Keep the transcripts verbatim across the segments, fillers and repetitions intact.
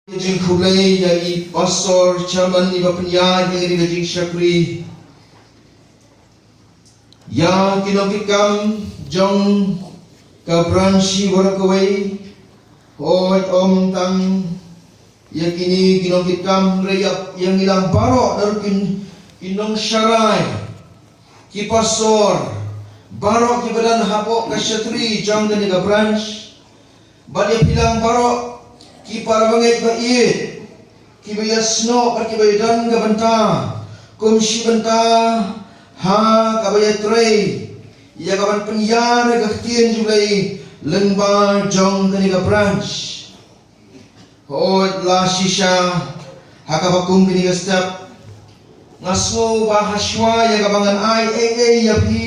Jingkhublei ïa i Pastor Chairman iba pynïaid ïa kane ka jingshakri. Ïa ki nongkitkam jong ka branch baroh kawei. Hooid, ym tang ïa kine ki nongkitkam, hynrei ïa, ïa ngi lang baroh, naduh ki, ki nongsharai, ki pastor baroh kiba don hapoh ka shakri jong kane ka branch. Bad ïa phi lang baroh, ki para bangeit ba ïeit, kiba ïasnoh bad kiba ïadon ka bynta kum shi bynta ha kaba ïatrei ïa ka ban pynïar ïa ka ktien jong U Blei lyngba jong kane ka branch. Hooid, la shisha ha kaba kum kine ki step, nga sngew ba hashwa ïa kaba ngan ai ei ei ïa phi,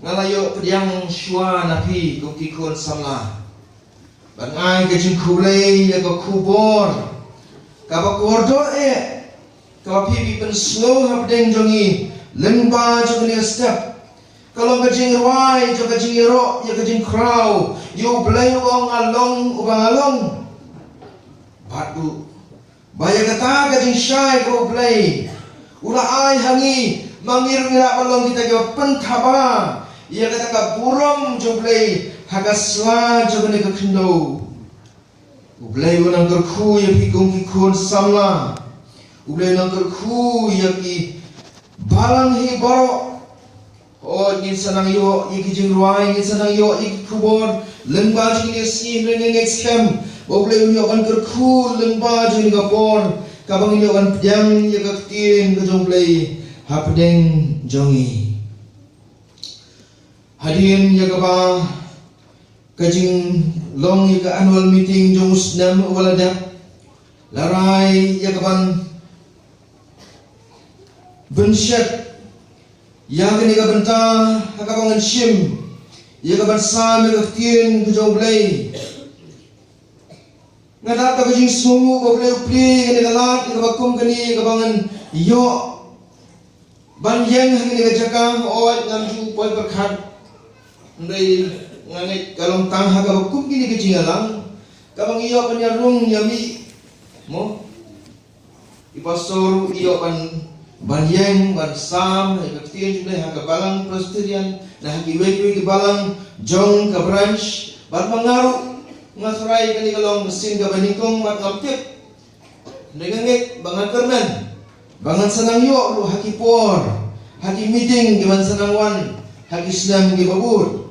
nga la ïoh pdiang shuwa na phi kum ki khun samla. Bad nga ai ka jingkhublei ïa ka khubor kaba kordor eh, kaba phi, phi pynsngew hapdeng jong ngi lyngba jong kane ka step. Ka long ka jingrwai jong ka jingïaroh ïa ka jingkhraw ïa U Blei, uba ong, "Nga long uba nga long." Bad u, ba ïa kata ka jingshai kaba U Blei u la ai ha ngi, ma ngi ruh ngi lah ban long kita kiba pynthaba ïa kata ka burom jong U Blei ha ka sla jong kane ka khyndew. U Blei un nang kyrkhu ïa phi kum ki khun samla. U Blei un nang kyrkhu ïa ki balang hi baroh. Hooid, ngin sa nang ïoh ïa ki jingrwai, ngin sa nang ïoh ïa ki khubor lyngba jong kine ki sngi, hynrei nga ngeit skhem ba U Blei un ïoh ban kyrkhu lyngba jong kane ka por, kaba ngin ïoh ban pdiang ïa ka ktien ka jong U Blei hapdeng jong ngi. Hadien ïa kaba ka jinglong ïa ka annual meeting jong u snem uba la dep, la rai ïa ka ban pynshet ïa kane ka bynta ha kaba ngan shim ïa ka ban sam ïa ka ktien ka jong U Blei. Nga dap da ka jingsngewnguh ba U Blei u plie ïa kane ka lad, ïa kaba kum kane, ïa kaba ngan ïoh ban ïeng ha kane ka jaka. Hooid, ngam ju poi pyrkhat, hynrei nga ngeit ka long tang ha kaba kum kine ki jingïalang kaba ngi ïoh ban ïarung ïa mi, mo. I pastor ruh i ïoh ban, ban ïeng, ban sam ïa ka ktien jong U Blei ha ka balang Presbyterian, na ha kiwei kiwei ki balang jong ka branch. Bad ma nga ruh, nga tharai kane ka long ka sien kaba nyngkong bad ngam tip, hynrei nga ngeit ba ngan kyrmen ba ngan sa nang ïoh ruh ha ki por, ha ki meeting kiban sa nang wan ha ki snem kiba bud.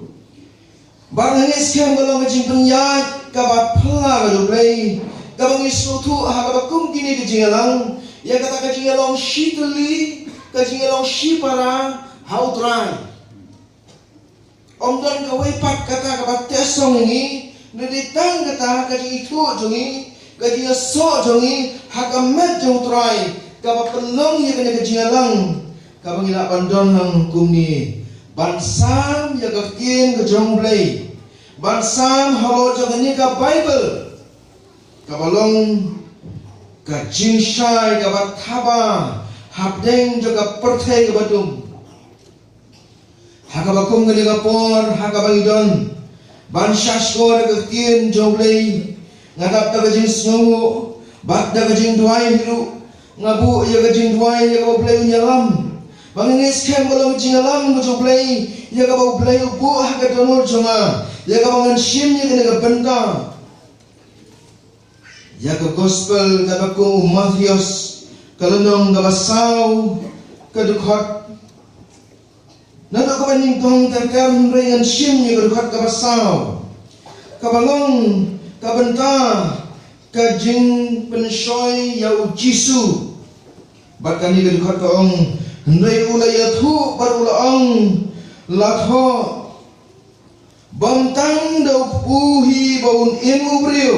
Bad nga ngeit skhem ka long ka jingpynïaid kaba phylla ka jong U Blei, kaba ngi sngewthuh ha kaba kum kine ki jingïalang, ïa kata ka jingïalong shitylli, ka jingïalong shipara ha U Trai. Ym don kawei pat kata kaba teh song ïa ngi, hynrei tang kata ka jingithuh jong ngi, ka jingïasoh jong ngi ha ka met jong U Trai, kaba pynlong ïa kane ka jingïalang kaba ngi lah ban don lang kumne, ban sam ïa ka ktien ka jong U Blei, ban sam halor jong kane ka Baibl, kaba long ka jingshai kaba thaba hapdeng jong ka pyrthei kaba dum. Ha kaba kum kane ka por, ha kaba ngi don ban shahshkor ïa ka ktien jong U Blei, nga dap da ka jingsngewnguh bad da ka jingduwai hi ruh, nga buh ïa ka jingduwai ïa kaba U Blei un ïalam. Ba nga ngeit skhem ka long ka jingïalam ka jong U Blei ïa kaba U Blei u buh ha ka dohnud jong nga, ïa kaba ngan shim ïa kane ka bynta. Ïa ka Gospel kaba kum u Mathaios, ka lynnong kaba saw, ka dkhot, naduh kaba nyngkong ter ter, hynrei ngan shim ïa ka dkhot kaba saw, kaba long ka bynta ka jingpynshoi ïa U Jisu. Bad kane ka dkhot ka ong, hynrei u la ïathuh bad u la ong, la thoh, bym tang da u kpu hi ba un im u briew,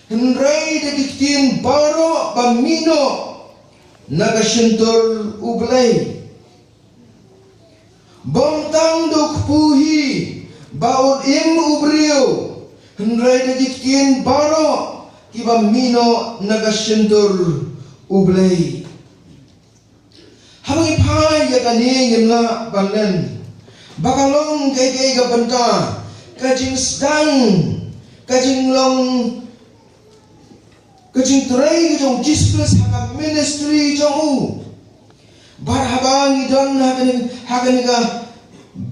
hynrei da ki ktien baroh ba mih noh na ka shyntur U Blei. Bym tang da u kpu hi ba un im u briew, hynrei da ki ktien baroh kiba mih noh na ka shyntur U Blei. Haba ngi phai ïa kane ngim lah ban len ba ka long kaei kaei ka bynta ka jingsdang, ka jinglong ka jingtrei ka jong u Jisu Khrist ha ka ministry jong u. Bad haba ngi don ha kane, ha kane ka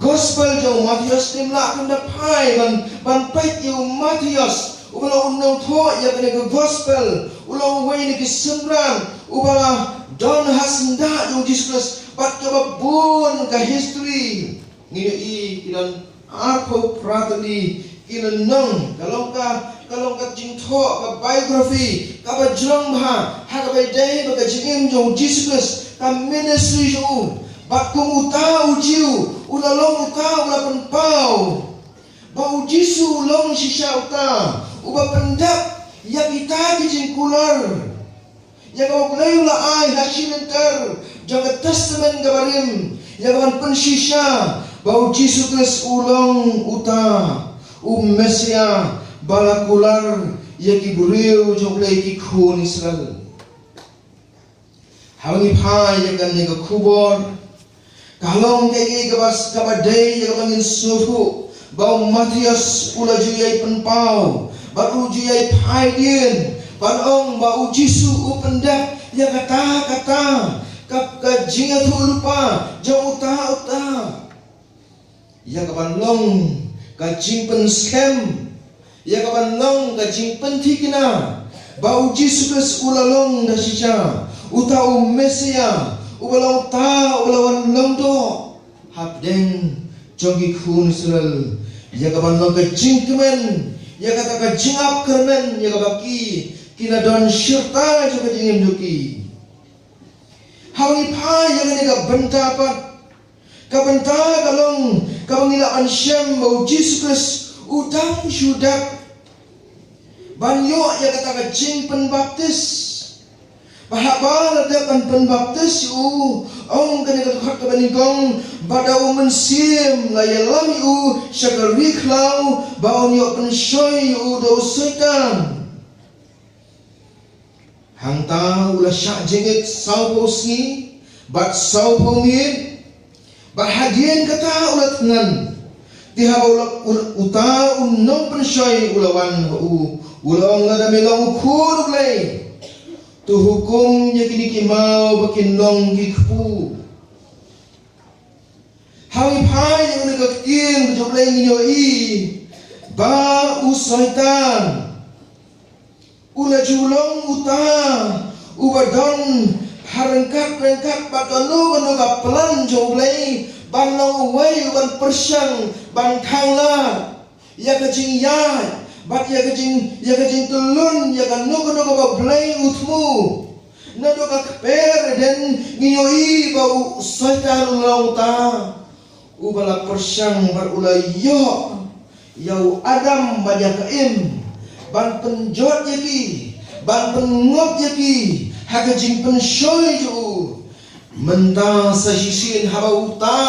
gospel jong u Mathaios, ngim lah ban da phai ban, ban peit ïa u Mathaios, uba long u nongthoh ïa kane ka gospel, u long uwei na ki synran uba la don ha syndah jong u Jisu Khrist, bad kaba bun ka history. Ngi ïohi ki don arphew phra tylli ki lynnong, ka long ka, ka long ka jingthoh, ka biography kaba jrong bha ha kaba ïadei bad ka jingim jong u Jisu Khrist, ka ministry jong u. Bad kum uta u Jiw, u la long uta u la pynpaw ba u Jisu u long shisha uta uba pyndep ïa kita ki jingkular ïa kaba U Blei u la ai ha shi lynter jong ka Testament kaba rim, ïa kaban pynshisha ba u Jisu Khrist u long uta u Messiah ba la kular ïa ki briew jong U Blei, ki khun Israel. Haba ngi phai ïa kane ka khubor, ka long kaei kaba, kaba dei ïa kaba ngin sngewthuh, ba u Mathaios u la ju ïai pynpaw bad u ju ïai phai dien ban ong ba u Jisu u pyndep ïa kata kata ka, ka jingïathuhlypa jong uta uta. Ïa kaban long ka jingpynskhem, ïa kaban long ka jingpynthikna ba u Jisu Khrist u la long da shisha uta u Messiah uba long uta uba la wan long doh hapdeng jong ki khun Israel. Ïa kaban long ka jingkmen, ïa kata ka jingap kyrmen ïa kaba ki, ki la don shirta jong ka jingim jong ki. Haba ngi phai ïa kane ka bynta pat, ka bynta ka long kaba ngi lah ban shem ba u Jisu Khrist u dang shu dep ban ïoh ïa kata ka jingpynbaptis. Ba haba la dep ban pynbaptis ïa u, ong kane ka dkhot kaba nyngkong, ba da u Mynsiem la ïalam ïa u sha ka ri khlaw ba un ïoh pynshoi ïa u da u Soitan. Hangta u la shah jingit sawphew sngi bad sawphew miet, bad hadien kata u la thngan. Te haba u la, u, uta u nongpynshoi u la wan ha u, u la ong, lada me long u Khun u Blei, to hukum ïa kine ki maw ba kin long ki kpu. Haba ngi phai ïa kane ka ktien jong U Blei, ngi ïohi ba u Soitan u la ju long uta uba don ha ryngkat ryngkat bad kano kano ka plan jong U Blei ban long uwei uban pyrshang, ban khang lad ïa ka jingïaid bad ïa ka jing, ïa ka jingtyllun ïa kano kano kaba U Blei u thmu. Naduh ka kper Eden ngi ïohi ba u Soitan u long uta uba la pyrshang bad u la ïoh ïa u Adam bad ïa ka Im ban pynjot ïa ki, ban pyngop ïa ki ha ka jingpynshoi jong u. Mynta sa shisien haba uta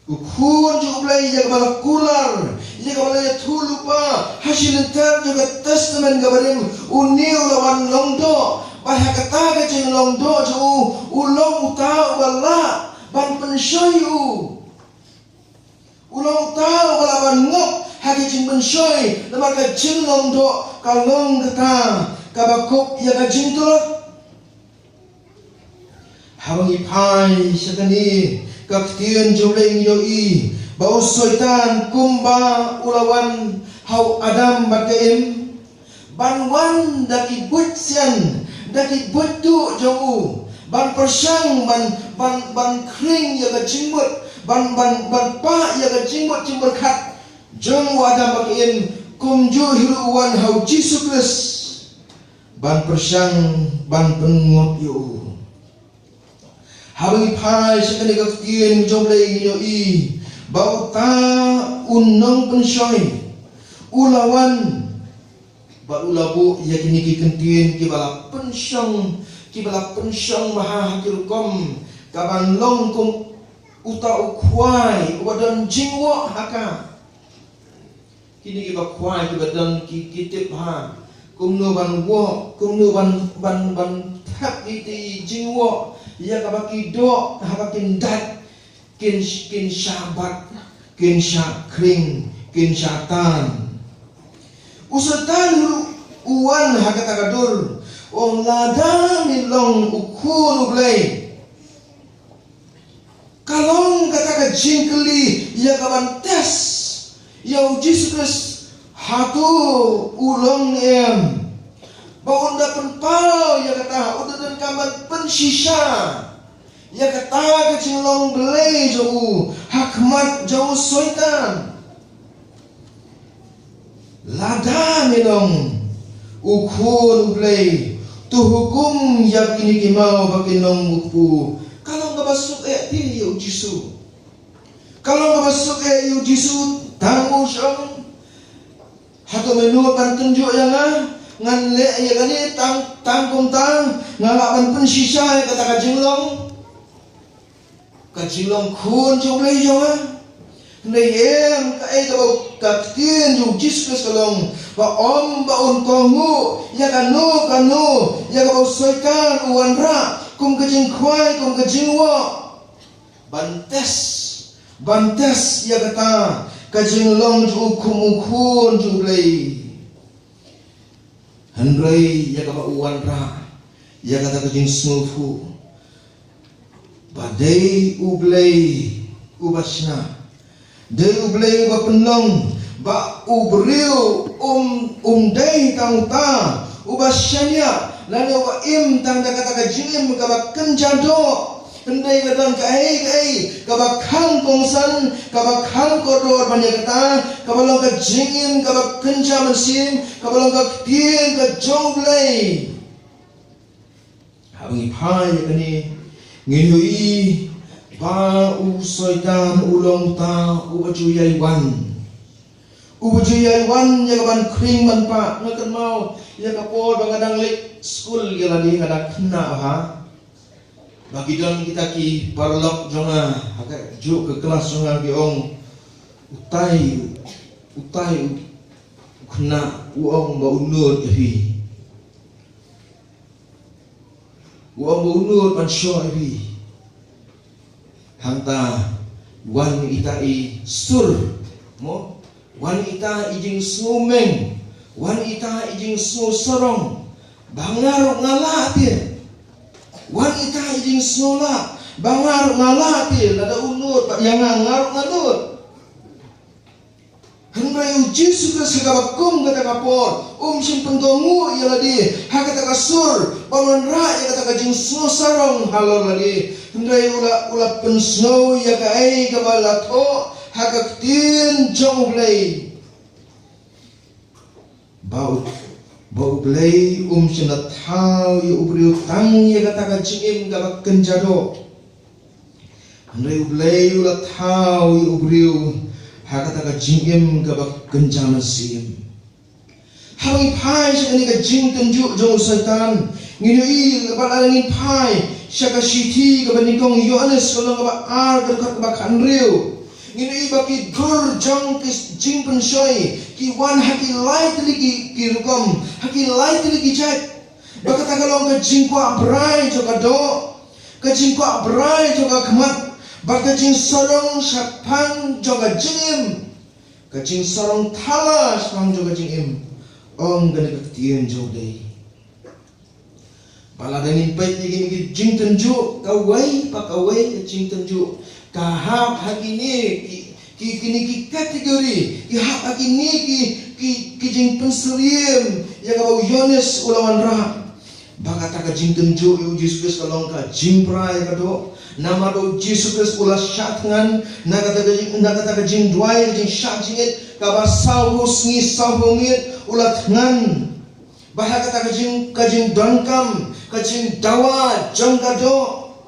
u Khun jong U Blei ïa kaba la kular, ïa kaba la ïathuhlypa ha shi lynter jong ka Testament kaba rim, une u la wan long doh, bad ha kata ka jinglong doh jong u, u long uta uba lah ban pynshoi ïa u. U long uta uba lah ban ngop ha ka jingpynshoi, namar ka jinglong doh ka long kata kaba kup ïa ka jingtlot. Haba ngi phai sha kane ka ktien jong U Blei, ngi ïohi ba u Soitan kumba u la wan ha u Adam bad ka Im, ban wan da ki buit sian, da ki buit duh jong u, ban pyrshang, ban, ban, ban khring ïa ka jingmut, ban, ban, ban pah ïa ka jingmut jingpyrkhat jong u Adam bad ka Im, kumjuh hi ruh u wan ha u Jisu Khrist ban pyrshang, ban pyngngop ïa u. Haba ngi phai sha kane ka ktien jong U Blei, ngi ïohi ba uta u nongpynshoi u la wan bad u la buh ïa kine ki kyntien kiba la pynshong, kiba la pynshong bha ha ki rukom, kaban long kum uta u khwai uba don jingwoh ha ka. Kine kiba khwai kiba don ki, ki tip bha kumno ban woh, kumno ban, ban, ban thep ïa ki jingwoh ïa kaba ki doh, haba kin dait, kin, kin shah bat, kin shah khring, kin shah tan. U Soitan ruh u wan ha kata ka dur, u ong, lada me long u Khun u Blei. Ka long kata ka jingkylli ïa ka ban test ïa u Jisu Khrist, hato u long em. Ba un da pynpaw ïa kata, un da donkam ban pynshisha ïa kata ka jinglong Blei jong u ha khmat jong u Soitan. Lada me long u Khun u Blei, to hukum ïa kine ki maw ba kin long u kpu. Ka long kaba suk eh te ïa u Jisu. Ka long kaba suk eh ïa u Jisu, tang u shong. Hato me nud ban tynjuh ïa nga? Ngan leh ïa kane tang, tang kumta, nga lah ban pynshisha ïa kata ka jinglong. Ka jinglong khun jong u Blei jong nga. Hynrei em, kaei kaba ka ktien jong u Jisu Khrist ka long, ba ym ba un kohnguh ïa kano kano ïa kaba u Soitan u wanrah kum ka jingkhwai, kum ka jingwah. Ban test, ban test ïa kata ka jinglong jong u kum u khun jong u Blei. Hynrei ïa kaba u wanrah, ïa kata ka jingsngewthuh, ba dei u Blei uba shna, dei u Blei uba pynlong, ba u briew um, um dei tang uta uba shaniah lane uba im tang da kata ka jingim kaba kynja doh. Hynrei ka don kaei kaei kaba kham kongsan, kaba kham kordor ban ïa kata, kaba long ka jingim kaba kynja mynsiem, kaba long ka ktien ka jong u Blei. Haba ngi phai ïa kane, ngin ïohi ba u Soitan u long uta uba ju ïai wan. Uba ju ïai wan ïa ka ban khring ban pah. Nga kynmaw ïa ka por ba nga dang leit skul ïa lade, nga dang khynnah bha. Ba ki don kita ki paralok jong nga ha kajuh ka klas jong nga, ki ong, utai, utai u khynnah u ong ba u nud ïa phi. U ong ba u nud ban shoh ïa phi. Hangta wan ita i sur, mo? Wan ita i jingsngewmeng, wan ita i jingsngewsarong, ba nga ruh nga lah te. Wan ita i jingsngewlah, ba nga ruh nga lah te, lada u nud bad ïa nga, nga ruh nga nud. Hynrei u Jisu Khrist ha kaba kum kata ka por, um shym pynkohnguh ïa lade ha kata ka sur, ba un wanrah ïa kata ka jingsngewsarong halor lade. Hynrei u la, u la pynsngew ïa kaei kaba la thoh ha ka ktien jong u Blei. Ba u, ba u Blei um shym la thaw ïa u briew tang ïa kata ka jingim kaba kynja doh. Hynrei u Blei u la thaw ïa u briew ha kata ka jingim kaba kynja mynsiem. Haba ngi phai sha kane ka jingtynjuh jong u Soitan, ngin ïohi, lada ngin phai sha ka shithi kaba nyngkong Ïoannis ka lynnong kaba ar ka dkhot kaba khathynriew, ngin ïohi ba ki dur jong ki jingpynshoi ki wan ha ki lai tylli ki, ki rukom, ha ki lai tylli ki jait. Ba kata ka long ka jingkwah brai jong ka doh, ka jingkwah brai jong ka khmat, bad ka jingsarong shaphang jong ka jingim, ka jingsarong thala shaphang jong ka jingim. Ong kane ka ktien jong u Blei. Ba lada ngin peit ïa kine ki jingtynjuh, kawei pa kawei ka jingtynjuh ka hap ha kine ki, ki, kine ki category, ki hap ha kine ki, ki, ki jingpynsyriem ïa kaba u Ïoannis u la wanrah. Ba kata ka jingtynjuh ïa u Jisu Khrist ka long ka jingbrai ka doh. Namar u Jisu Khrist u la shah thngan na kata ka jing, na kata ka jingduwai, ka jingshah jingit kaba sawphew sngi sawphew miet, u la thngan. Ba ha kata ka jing, ka jingdonkam, ka jingdawa jong ka doh,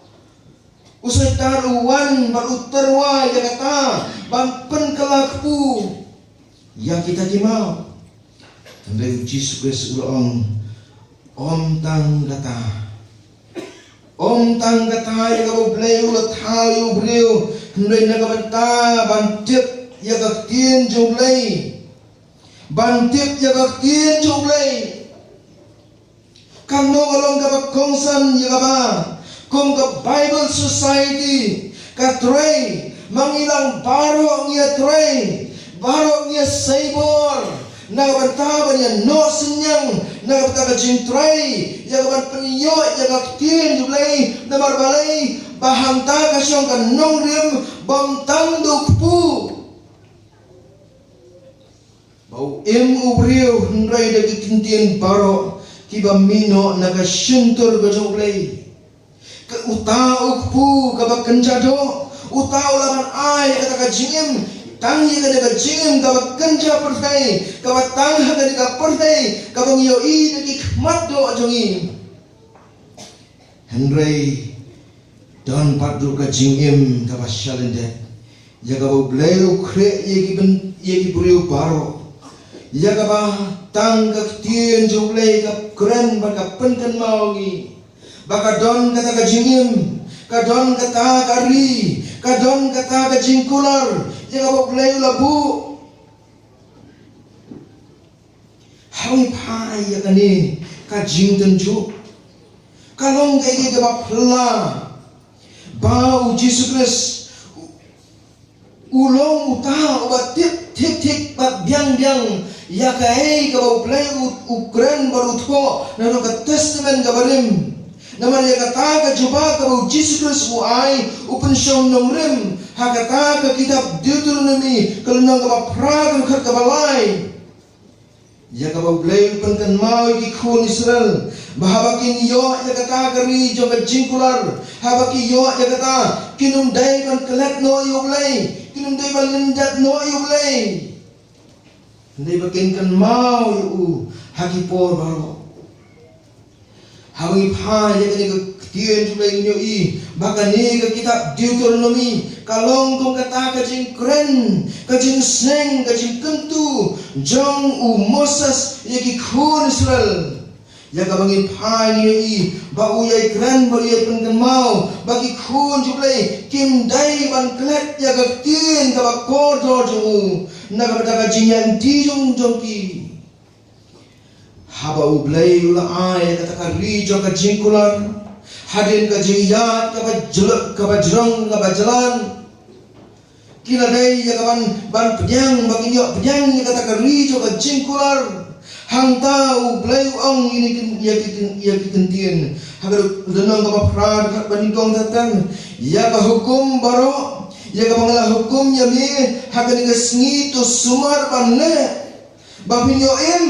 u Soitan u wan bad u tyrwa ïa kata ban pynkylla kpu ïa kita ki maw. Hynrei u Jisu Khrist u la ong, ym tang kata. Ym tang kata ïa kaba u Blei u la thaw ïa u briew, hynrei na ka bynta ban tip ïa ka ktien jong u Blei. Ban tip ïa ka ktien jong u Blei. Kano ka long kaba kongsan ïa kaba, kum ka Bible Society ka trei, ma ngi lang baroh ngi ïa trei, baroh ngi ïa sei bor, Na ka bynta ban ïa noh synñiang na ka bynta ka jingtrai ïa ka ban pynïoh ïa ka ktien U Blei, namar balei? Ba hangta ka shong ka nongrim bym tang da u kpu. Ba u im u briew, hynrei da ki ktien baroh kiba mih noh na ka shyntur ka jong U Blei. Ka uta u kpu kaba kynja doh, uta u la ban ai kata ka jingim, tang ïa kata ka jingim kaba kynja pyrthei, kaba tang ha kata ka pyrthei kaba ngi ïohi da ki khmat doh jong ngi. Hynrei don pat ruh ka jingim kaba shalyndet, ïa kaba U Blei u khreh ïa ki byn-, ïa ki briew baroh, ïa kaba tang ka ktien jong U Blei ka kren bad ka pynkynmaw ngi. Ba ka don kata ka jingim, ka don kata ka ri, ka don kata ka jingkular ïa kaba U Blei u la buh. Ha ngi phai ïa kane ka jingtynjuh, ka long kaei kaba phylla ba U Jisu Khrist u long uta uba tip thik thik bad biang biang ïa kaei kaba U Blei u, u kren bad u thoh naduh ka Testament kaba rim. Namar ïa kata ka jubab kaba U Jisu Khrist u ai, u pynshong nongrim ha kata ka kitab Deuteronomi ka lynnong kaba phra, ka dkhot kaba lai. Ïa kaba U Blei u pynkynmaw ïa ki khun Israel ba haba kin ïoh ïa kata ka ri jong ka jingkular, haba ki ïoh ïa kata, kin ym dei ban klet noh ïa U Blei, kin ym dei ban lyndet noh ïa U Blei. Hynrei ba kin kynmaw ïa u ha ki por baroh. Haba ngi phai ïa kane ka ktien U Blei, ngi ïohi ba kane ka kitab Deuteronomi ka long kum kata ka jingkren, ka jingsneng, ka jingkyntu jong u Moses ïa ki khun Israel. Ïa kaba ngi phai, ngi ïohi ba u ïai kren, ba u ïai pynkynmaw ba ki khun U Blei kim dei ban klet ïa ka ktien kaba kordor jong u na ka bynta ka jingïaid lynti jong, jong ki. Haba U Blei u la ai ïa kata ka ri jong ka jingkular, hadien ka jingïaid kaba jl-, kaba jrong, kaba jlan, ki la dei ïa ka ban, ban pdiang, ba kin ïoh pdiang ïa kata ka ri jong ka jingkular. Hangta U Blei u ong ïa ki, ïa ki, ïa ki ktien ha ka lynnong kaba phra, dkhot ba nyngkong, tang ïa ka hukum baroh, ïa kaba nga la hukum ïa me ha kane ka sngi, to sumar ban leh, ba phin ïoh im,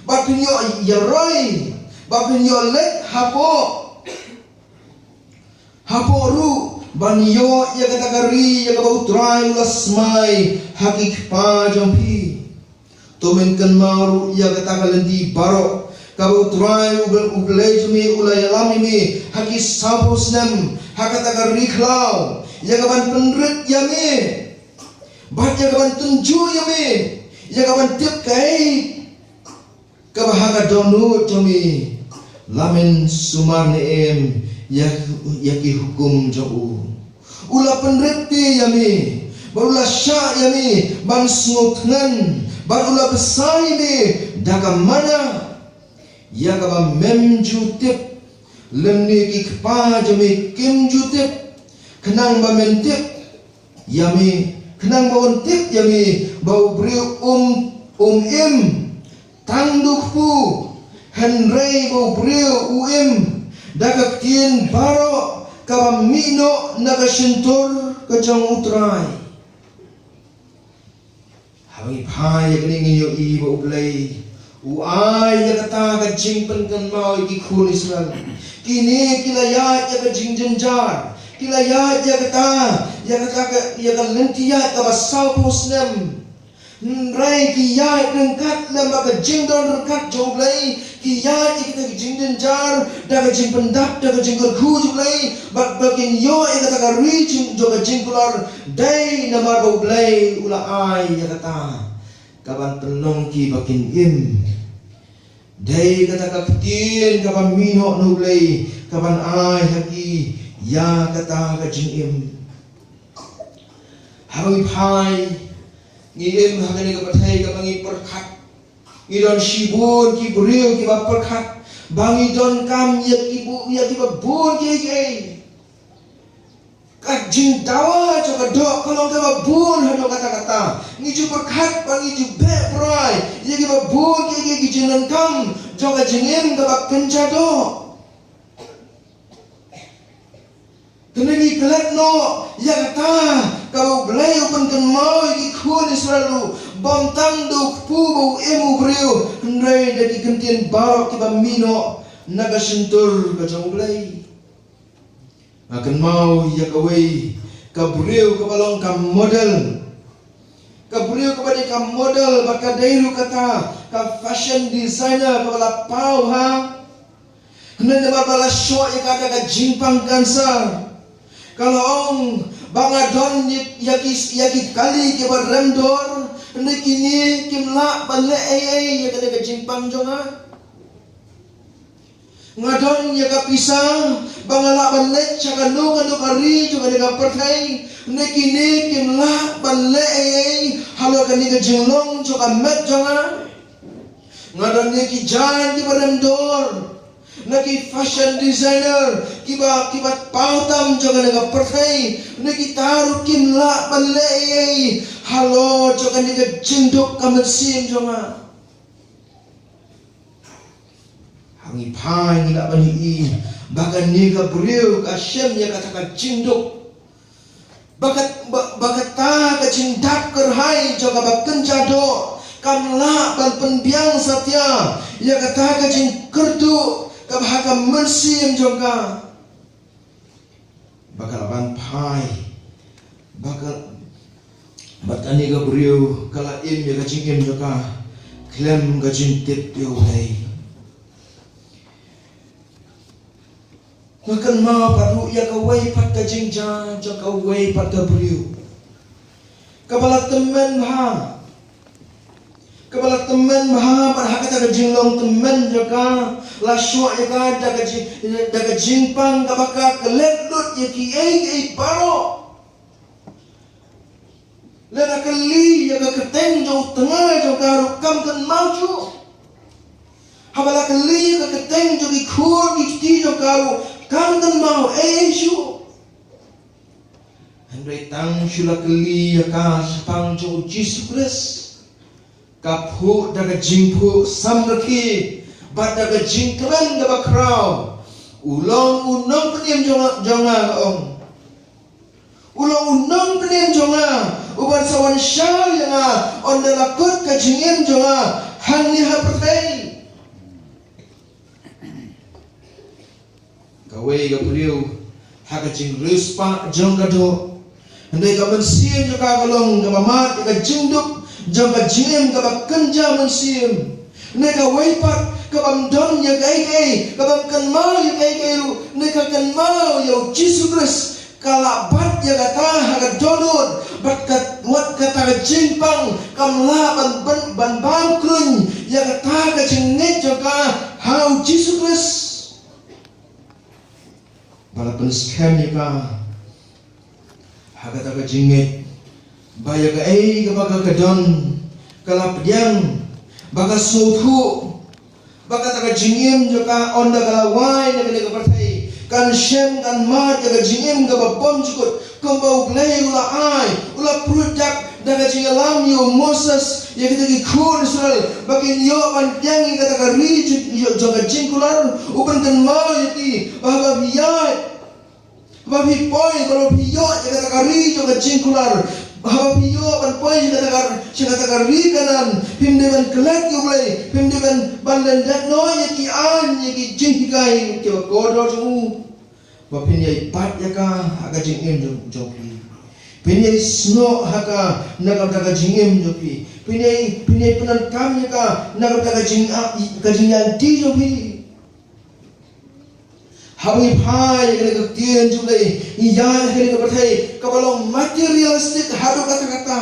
ba phin ïoh ïaroi, ba phin ïoh leit hapoh, hapoh ruh ban ïoh ïa kata ka ri ïa kaba U Trai u la smai ha ki kpa jong phi. To men kynmaw ruh ïa kata ka lynti baroh kaba U Trai U Bl-, U Blei jong me u la ïalam ïa me ha ki sawphew snem ha kata ka ri khlaw, ïa ka ban pynrit ïa me bad ïa ka ban tynjuh ïa me, ïa ka ban tip kaei kaba ha ka dohnud jong me. La men sumar ne em ïa, ïa ki hukum jong u? U la pynrit te ïa me bad u la shah ïa me ban sngewthngan, bad u la bsa ïa me da ka manna, ïa kaba mem ju tip, lymne ki kpa jong me kim ju tip, khnang ba men tip ïa me, khnang ba un tip ïa me ba u briew um, um im tang da u kpu, hynrei ba u briew u im da ka ktien baroh kaba mih noh na ka shyntur ka jong U Trai. Haba ngi phai ïa kane, ngi ïohi ba U Blei u ai ïa kata ka jingpynkynmaw ïa ki khun Israel. Kine ki la ïaid ïa ka jingjynjar, ki la ïaid ïa kata, ïa kata ka, ïa ka lynti ïaid kaba sawphew snem. Hynrei ki ïaid ryngkat lem bad ka jingdon ryngkat jong U Blei, ki ïaid ïa kita ki jingjynjar da ka jingpyndap, da ka jingkyrkhu jong U Blei, bad ba kin ïoh ïa kata ka ri jing, jong ka jingkular, dei namar ba U Blei u la ai ïa kata ka ban pynlong ki ba kin im. Dei kata ka ktien kaba mih noh na U Blei ka ban ai ha ki ïa kata ka jingim. Haba ngi phai, ngi im ha kane ka pyrthei kaba ngi pyrkhat, ngi don shibun ki briew kiba pyrkhat ba ngi donkam ïa ki bu-, ïa kiba bun kiei kiei. Ka jingdawa jong ka doh ka long kaba bun haduh katta katta. Ngi ju pyrkhat bad ngi ju beh brai ïa kiba bun ki, ki, ki jingdonkam jong ka jingim kaba kynja doh. Te ngi klet noh ïa kata kaba U Blei u pynkynmaw ïa ki khun Israel ruh, bym tang da u kpu ba u im u briew, hynrei da ki kyntien baroh kiba mih noh na ka shyntur ka jong U Blei. Nga kynmaw ïa kawei ka briew kaba long ka model. Ka briew kaba dei ka model bad ka dei ruh kata ka fashion designer kaba la paw ha. Hynrei namar ba la shoh ïa ka da ka jingpang cancer, ka la ong ba nga don ïa, ïa ki, ïa ki kali kiba rem dor, hynrei kine kim lah ban leh ei ei ïa kane ka jingpang jong nga. Nga don ïa ka pisa ba nga lah ban leit sha kano kano ka ri jong kane ka pyrthei, hynrei kine kim lah ban leh ei ei halor kane ka jinglong jong ka met jong nga. Nga don ïa ki jaiñ kiba rem dor na ki fashion designer kiba, kiba paw tam jong kane ka pyrthei, hynrei kita ruh kim lah ban leh ei ei halor jong kane ka jingduk ka mynsiem jong nga. Ha ngi phai ngi lah ban ïohi ba kane ka briew ka shem ïa kata ka jingduk. Ba kat-, ba, ba kata ka jingdap kyrhai jong kaba kynja doh kam lah ban pynbiang satia ïa kata ka jingkyrduh kaba ha ka mynsiem jong ka. Ba ka la ban phai, ba ka, bad kane ka briew ka la im ïa ka jingim jong ka khlem ka jingtip ïa U Blei. Nga kynmaw pat ruh ïa kawei pat ka jingjia jong kawei pat ka briew kaba la tymmen bha. Kaba la tymmen bha bad ha kata ka jinglong tymmen jong ka la shoh ïa ka da ka jing, da ka jingpang kaba ka klet lut ïa kiei kiei baroh. Lada kylli ïa ka kyrteng jong u tnga jong ka ruh kam kynmaw shuh. Haba la kylli ïa ka kyrteng jong ki khun ki kti jong ka ruh kam kynmaw ei ei shuh. Hynrei tang shu la kylli ïa ka shaphang jong u Jisu Khrist, ka phuh da ka jingphuh samrkhie bad da ka jingkmen kaba khraw. U long u nongpynim jong nga, jong nga, ka ong. U long u nongpynim jong nga, uban sa wan shaw ïa nga ynda la kut ka jingim jong nga hangne ha pyrthei. Kawei ka briew ha ka jingriewspah jong ka doh. Hynrei ka mynsiem jong ka ka long kaba mad ïa ka jingduk jong ka jingim kaba kynja mynsiem. Hynrei kawei pat kabym don ïa kaei kaei, kabym kynmaw ïa kaei kaei ruh, hynrei ka kynmaw ïa u Jisu Khrist, ka la bat ïa kata ha ka dohnud, bad ka, wat kata ka jingpang kam lah ban, ban, ban bam khlaiñ ïa kata ka jingngeit jong ka ha u Jisu Khrist. Ba la pynskhem ïa ka ha kata ka jingngeit ba ïa kaei kaba ka, ka don ka la pdiang, ba ka sngewthuh ba kata ka jingim jong ka ynda ka la wai na kane ka pyrthei kan shem kan mad ïa ka jingim kaba bymjukut, kumba U Blei u la ai, u la pyrshah da ka jingïalam ïa u Moses ïa kita ki khun Israel ba kin ïoh ban pdiang ïa kata ka ri jong, jong ka jingkular. U pynkynmaw ïa ki ba haba phi ïaid, haba phi poi, ba haba phi ïoh ïa kata ka ri jong ka jingkular, haba phi ïoh ban poi ïa kata ka, ïa kata ka ri Kanaan, phim dei ban klet ïa U Blei, phim dei ban, ban lyndet noh ïa ki aiñ, ïa ki jinghikai kiba kordor jong u. Ba phin ïai bat ïa ka ha ka jingim jong, jong phi. Phin ïai snoh ha ka na ka bynta ka jingim jong phi. Phin ïai, phin ïai pyndonkam ïa ka na ka bynta ka jing, ah, ka jingïaid lynti jong phi. Haba ngi phai ïa kane ka ktien jong U Blei, ngi ïaid ha kane ka pyrthei kaba long materialistic haduh katta katta.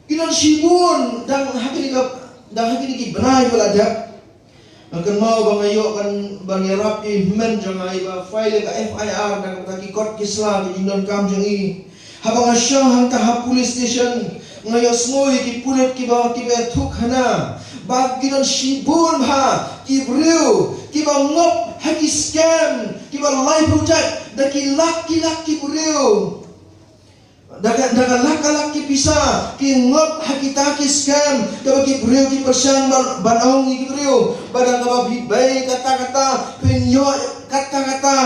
Ki don shibun dang ha kine ki, dang ha kine ki bnai ba la dep. Nga kynmaw ba nga ïoh ban, ban ïarap ïa i hynmen jong nga iba file ïa ka F I R na ka bynta ki kot ki sla ki jingdonkam jong i. Haba nga shong hangta ha police station, nga ïohsngew ïa ki pulit kiba, kiba ïathuhkhana ba ki don shibun bha ki briew kiba ngop ha ki scam, kiba laiphew jait Da ki lak ki lak ki briew, da ka, da ka lak ka lak ki pisa ki ngop ha kita ki scam, kaba ki briew ki pyrshang ban, ban ong ïa ki briew ba da kaba phi bei kata kata, phin ïoh kata kata.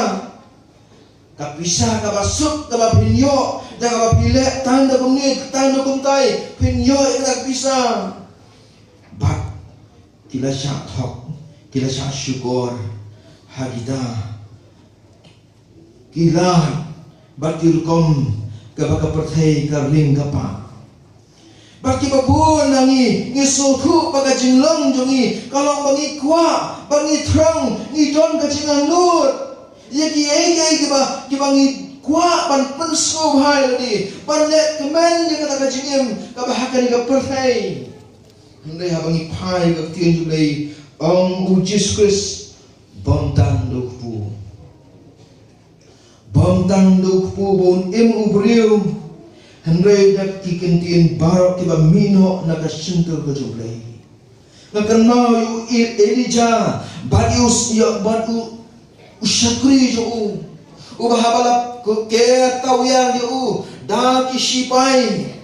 Ka pisa kaba suk kaba phin ïoh da kaba phi leh tang da kumne tang da kumtai, phin ïoh ïa ka pisa. Bad ki la shah thok, ki la shah shukor ha kita ki lad bad ki rukom kaba ka pyrthei ka ring ka pah. Bad kiba bun na ngi ngi sngewthuh ba ka jinglong jong ngi ka long ba ngi kwah, ba ngi thrang, ngi don ka jingangnud ïa kiei kiei kiba, kiba ngi kwah ban pynsngewbha ïa lade, ban leh kmen ïa kata ka jingim kaba ha kane ka pyrthei. Hynrei haba ngi phai ka ktien jong U Blei, ong U Jisu Khrist, bym tang da u kpu. Bym tang da u kpu ba un im u briew, hynrei da ki kyntien baroh kiba mih noh na ka shyntur ka jong U Blei. Nga kynmaw ïa u E-, Elijah bad ïa u s-, ïa bad u, u shakri jong u, uba haba la ker tawiar ïa u da ki shipai,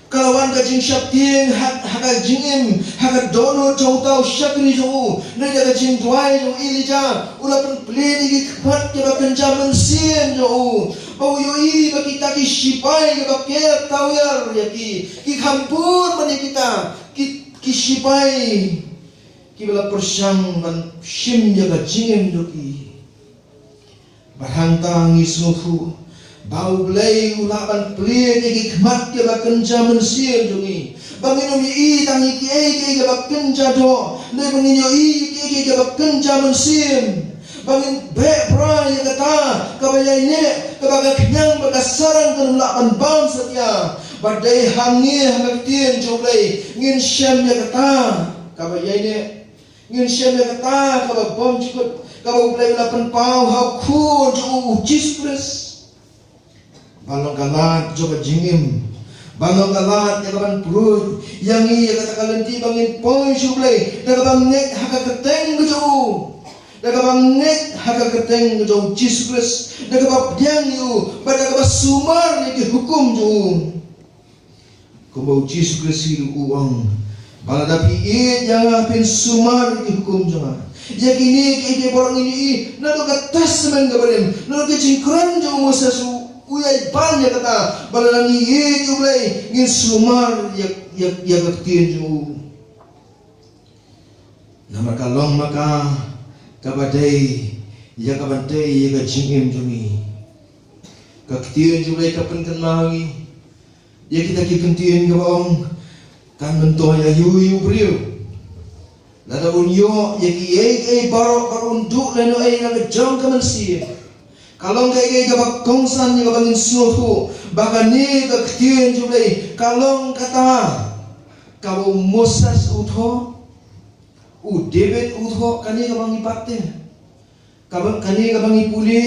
ka la wan ka jingsheptieng ha, ha ka jingim, ha ka dohnud jong uta u shakri jong u. Hynrei da ka jingduwai jong u Elijah, u la pynplied ïa ki khmat kiba kynja mynsiem jong u, ba u ïohi ba kita ki shipai kiba ker tawiar ïa ki, ki kham bun ban ïa kita ki, ki shipai kiba la pyrshang ban shim ïa ka jingim jong ki. Bad hangta ngi sngewthuh ba U Blei u lah ban plied ïa ki khmat kiba kynja mynsiem jong ngi, ba ngin ym ïohi tang ïa kiei kiei kiba kynja doh, hynrei ba ngin ïohi ïa kiei kiei kiba kynja mynsiem, ba ngin beh bha ïa kata kaba ïaineh, kaba ka khñiang bad ka sarang kan ym lah ban bam satia. Bad dei hangne ha ka ktien jong U Blei ngin shem ïa kata kaba ïaineh. Ngin shem ïa kata kaba bymjukut kaba U Blei u la pynpaw ha u Khun jong u, U Jisu Khrist. Ban long ka lad jong ka jingim, ban long ka lad ïa kaban pynroi ïa ngi ïa kata ka lynti ba ngin poi sha U Blei da kaba ngeit ha ka kyrteng ka jong u, da kaba ngeit ha ka kyrteng ka jong U Jisu Khrist, da kaba pdiang ïa u bad da kaba sumar ïa ki hukum jong u. Kumba U Jisu Khrist hi ruh u ong ba lada phi ïeit ïa nga phin sumar ïa ki hukum jong nga. Ïa kine kiei kiei baroh ngin ïohi naduh ka Testament kaba rim, naduh ka jingkren jong u Moses u, u ïai ban ïa kata ba lada ngi ïeit ïa U Blei ngin sumar ïa, ïa, ïa ka ktien jong u. Namar ka long ma ka kaba dei ïa kaban tei ïa ka jingim jong ngi. Ka ktien jong U Blei ka pynkynmaw ngi ïa kita ki kyntien kaba ong, kan myntoi aïu ïa u briew lada un ïoh ïa kiei kiei baroh, bad un duh lehnohei na ka jong ka mynsiem. Ka long kaei kaei kaba kongsan ïa kaba ngin sngewthuh ba kane ka ktien jong U Blei ka long kata kaba u Moses u thoh, u David u thoh, kane kaba ngi bat te. Kaba, kane kaba ngi pule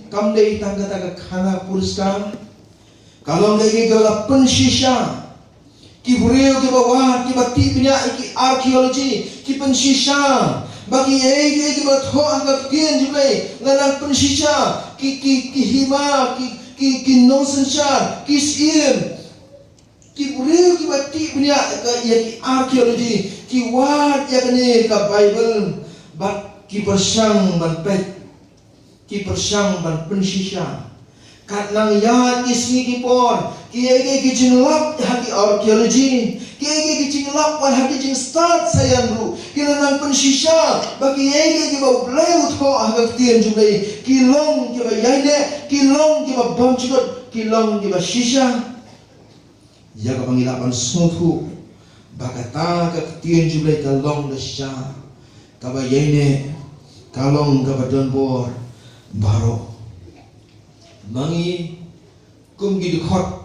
kam dei tang kata ka khana puriskar. Ka long kaei kaei kaba la pynshisha. Ki briew kiba wad, kiba tih bniah ïa ki archaeology ki pynshisha ba kiei kiei kiba thoh ha ka ktien jong U Blei, la nang pynshisha ki, ki, ki hima, ki, ki, ki nongsynshar, ki syiem. Ki briew kiba tih bniah ïa ka, ïa ki archaeology ki wad ïa kane ka Baibl bad ki pyrshang ban peit, ki pyrshang ban pynshisha. Katba nang ïaid ki sngi ki por, kiei kiei ki jinglap ha ki archaeology, kiei kiei ki jinglap wat ha ki jingstad science ruh ki la nang pynshisha ba kiei kiei kiba U Blei u thoh ha ka ktien jong U Blei ki long kiba ïaineh, ki long kiba bymjukut, ki long kiba shisha. Ïa kaba ngi lah ban sngewthuh ba kata ka ktien jong U Blei ka long ka shisha, kaba ïaineh, ka long kaba don bor baroh. Ma ngi kum ki dkhot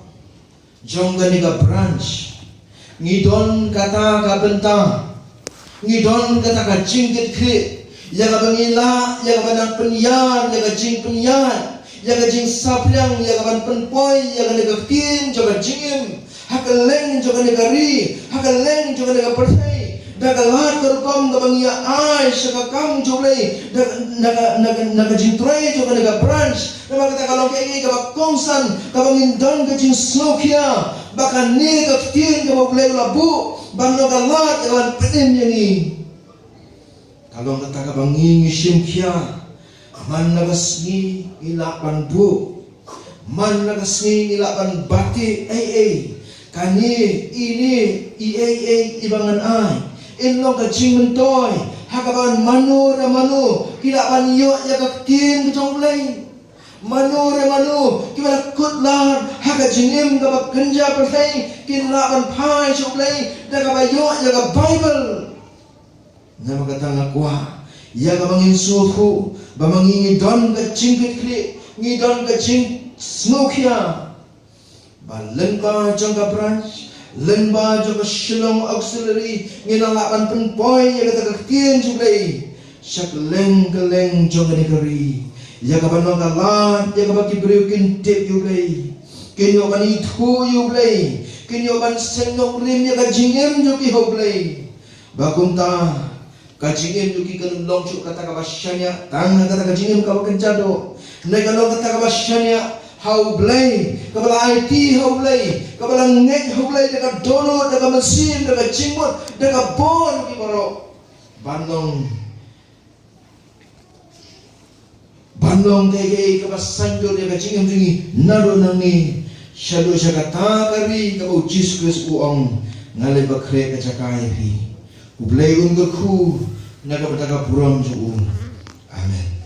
jong kane ka branch ngi don kata ka bynta, ngi don kata ka jingkitkhlieh ïa kaba ngi lah, ïa kaba nang pynïar ïa ka jingpynïaid, ïa ka jingsaphriang, ïa kaban pynpoi ïa kane ka ktien jong ka jingim ha kylleng jong kane ka ri, ha kylleng jong kane ka pyrthei. Da ka lad ka rukom kaba ngi ïa ai sha ka kam jong U Blei, da, na ka, na ka, na ka jingtrei jong kane ka branch, namar kata ka long kaei kaei kaba kongsan, kaba ngin don ka jingsngewkhia ba kane ka ktien kaba U Blei u la buh ban long ka lad ka ban pynim ïa ngi. Ka long kata kaba ngi, ngi shim khia. Man la ka sngi ngi lah ban buh, man la ka sngi ngi lah ban bati ei ei. Kane, ine, i ei ei iba ngan ai, in long ka jingmyntoi ha kaba mano re mano ki lah ban ïoh ïa ka ktien ka jong U Blei. Mano re mano kiba la kut lad ha ka jingim kaba kynja pyrthei kin lah ban phai sha U Blei da kaba ïoh ïa ka Baibl. Namar kata nga kwah ïa kaba ngin sngewthuh ba ma ngi ngi don ka jingkitkhlieh, ngi don ka jingsngewkhia ba lyngba jong ka branch, lyngba jong ka Shillong Auxiliary, ngin nang lah ban pynpoi ïa kata ka ktien jong U Blei sha kylleng kylleng jong kane ka ri, ïa kaba long ka lad ïa kaba ki briew kin tip ïa U Blei, kin ïoh ban ithuh ïa U Blei, kin ïoh ban seng nongrim ïa ka jingim jong ki ha U Blei. Ba kumta ka jingim jong ki kan long shuh kata kaba shaniah tang ha kata ka jingim kaba kynja doh, ne ka long kata kaba shaniah ha U Blei, kaba la aiti ha U Blei, kaba la ngeit ha U Blei da ka dohnud, da ka mynsiem, da ka jingmut, da ka bor ki baroh. Ban long, ban long kaei kaei kaba saiñdur ïa ka jingim jong ngi naduh nangne shaduh sha kata ka ri kaba U Jisu Khrist u ong, nga leit ban khreh ka jaka ïa phi. U Blei un kyrkhu na ka bynta ka burom jong u. Amen.